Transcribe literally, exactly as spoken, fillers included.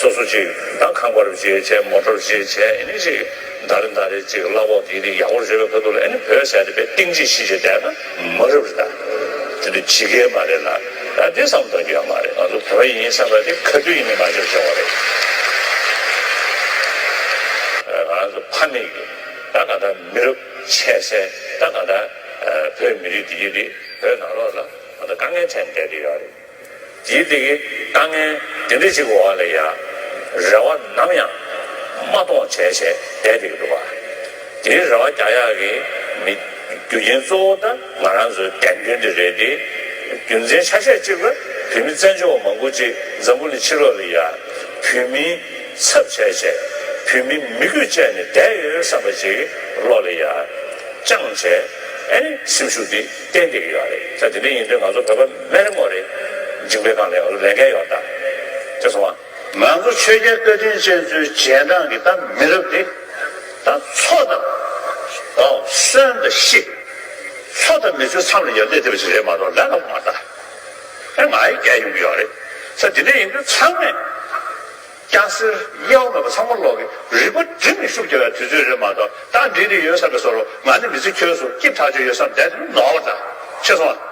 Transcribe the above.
སོ་སོ་ཅིག་ད་ཁང་པ་རུ་ཅིག་བྱས། མོ་ཊ་རུ་ཅིག་བྱས། ཨ་ནི་ཅིག་ཟླ་རེ་ཟླ་རེ་ཅིག་གླ་ཕོགས་དེ་དེ་ཡག་པོ་རེད་པའི་ཁ་ཐུག་ལ། ཨ་ནི་བོད་ཟེར་དེ་དཔེ་གཏིང་ཅིག་ཤི་བྱས་བསྡད་ན་མ་རབས་རེད། ད་དེ་འདྲ་བྱེད་ཀྱི་མ་རེད་ལ། ད་དེ་བསམ་གཏོང་རྒྱུ་ཡོད་མ་རེད། ང་ཚོ་བོད་པ་ཡིན་བསམ་པ་དེ་ག་དུས་ཡིན་ནའི་མ་བརྗེད་བྱུང་བ་རེད། ང་ཚོ་ཕ་མེས་ཀྱི་ད་ག་ད་མི་རབས་ཆད་སའི་ད་ག་ད་བོད་མི་རིགས་འདི་ཡིན་དེ་བོད་ནང་ལོགས་ལ་ད་དཀའ་ངལ་འཕྲད་བསྡད་དེ་ཡོད་རེད། དེའི་སྟེང་གི་དཀའ་ངལ་དེ་འདྲ་ཅིག་འོག་ལ་ཡ་རེ་བ་ནམ་ཡང་མ་གཏོང་བྱས་བྱས་བསྡད་བསྡད་ཀྱི་འདུག་བ། དེའི་རེ་བ་རྒྱག་ཡག་གི་མི་རྒྱུ་རྐྱེན་གཙོ་བོ་ད་ང་རང་ཚོའི་དད་འདུན་དེ་རེད་དེ། རྒྱུ་མཚན་ཆ་ཤས་གཅིག་ལ་བོད་མི་བཙན་བྱོལ་བ་མང་པོ་ཅིག་འཛམ་བུ་གླིང་ཕྱི་ལོགས་ལ་ཡ་བོད་མིའི་ཚབ་བྱས་བྱས་བོད་མིའི་མི་རྒྱུད་བཅས་ནས་བསྡད་ཡོད་བསམ་པ་ཅིག་བློ་ལ་ཡ་བཅངས་བྱས། ཨ་ནི་སེམས་ཤུགས་འདི་བརྟན་བསྡད་ཀྱི་ཡོད་རེད། ད་དེ་འདྲ་ཡིན་དུས་ང་ཚོ་བོད་པ་མེར་མོ་རེད། འཇིགས་པའི་སྒང་ལ་ང་ཚོ་ལས་འགན་ཡོད་ད། ཅེས་གསུངས་པ། ང་ཚོ་ཆོས་རྒྱལ་བཀའ་དྲིན་ཅན་ཚོའི་རྗེས་འབྲང་གི་ད་མི་རབས་འདི་ད་འཚོ་དང་། ཨོ། གསོན་དང་ཤི། འཚོ་དང་མི་ཚོའི་མཚམས་ལ་ཡར་སླེབས་བསྡད་པ་ཞིག་རེད་མ་གཏོགས་ལས་ཀ་མ་ད། ཨེ་ང་ཡི་རྒྱལ་ཡོང་གི་ཡོད་རེད། ས་དེ་འདྲ་ཡིན་དུས་ཚང་མས་སྐྱ་སེར་དབྱེ་བ་མེད་པ་ཚང་མ་ལོག་གི་རིག་པ་སྒྲིམ་ནས་ཤུགས་རྒྱག་ཡ་དུས་ཚོད་རེད་མ་གཏོགས། ད་འགྲིག་འགྲིག་ཡོད་བསམ་པའི་བཟོ་འདྲ། ང་ནི་མི་ཚེ་འཁྱོལ་སོང་། སྐྱིད་ཐག་ཆོད་ཡོད་བསམ་བསྡད་དེ་ནོར་བ་འདྲ། ཤེས་སོང་ཨ།